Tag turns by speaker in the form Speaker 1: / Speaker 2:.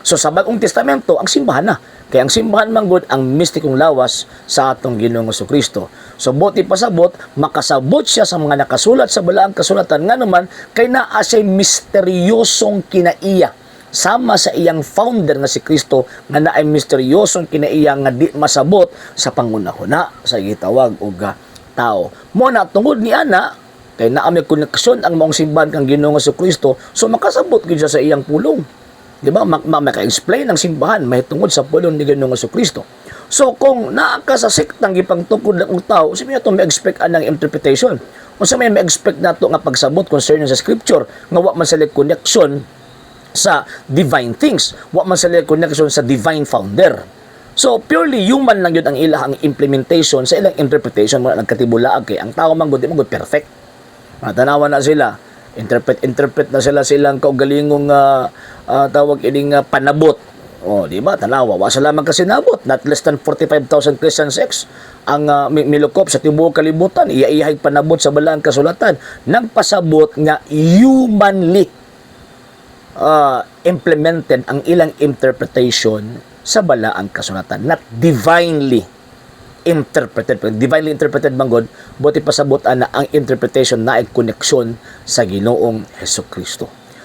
Speaker 1: So sa Bagong Testamento, ang simbahan na. Kaya ang simbahan man gud ang mistikong lawas sa atong Ginoong Kristo. So buot ipasabot, makasabot siya sa mga nakasulat sa balaang kasulatan nga naman kay naa siya'y misteryosong kinaiya sama sa iyang founder nga si Kristo nga naay misteryosong kinaiya nga di masabot sa pangunahuna sa gitawag og tao. Mo na tungod ni ana kay naa may koneksyon ang maong simbahan kang Ginoong Kristo, so makasabot gyud siya sa iyang pulong. Di ba? Maka-explain ang simbahan mahitungod sa pulong ni Ginoong Kristo. So kung naa ka sa sektang gipangtukod lang og tao, unsa may ato ma-expect anang interpretation? Unsa may ma-expect nato nga pagsabot concerning sa scripture nga wa man sila connection sa divine things, wa man sila connection sa divine founder? So purely human lang yun ang ilang implementation sa ilang interpretation. Mo nagkatibulaag kay ang tao man gud di man gud perfect. Matanawa na sila, interpret interpret na sila silang kaugalingong tawag ining panabot. Oh, di ba? Tanawa, wa sila man kasinabot. Not less than 45,000 Christian sects ang milukop sa tibuok kalibutan. Iya-iyahay panabot sa balaang kasulatan. Nagpasabot nga humanly implemented ang ilang interpretation sa balaang kasulatan, not divinely interpreted. Pag divinely interpreted man gud, buot ipasabot ana ang interpretation na ay koneksyon sa Ginoong Hesus Kristo.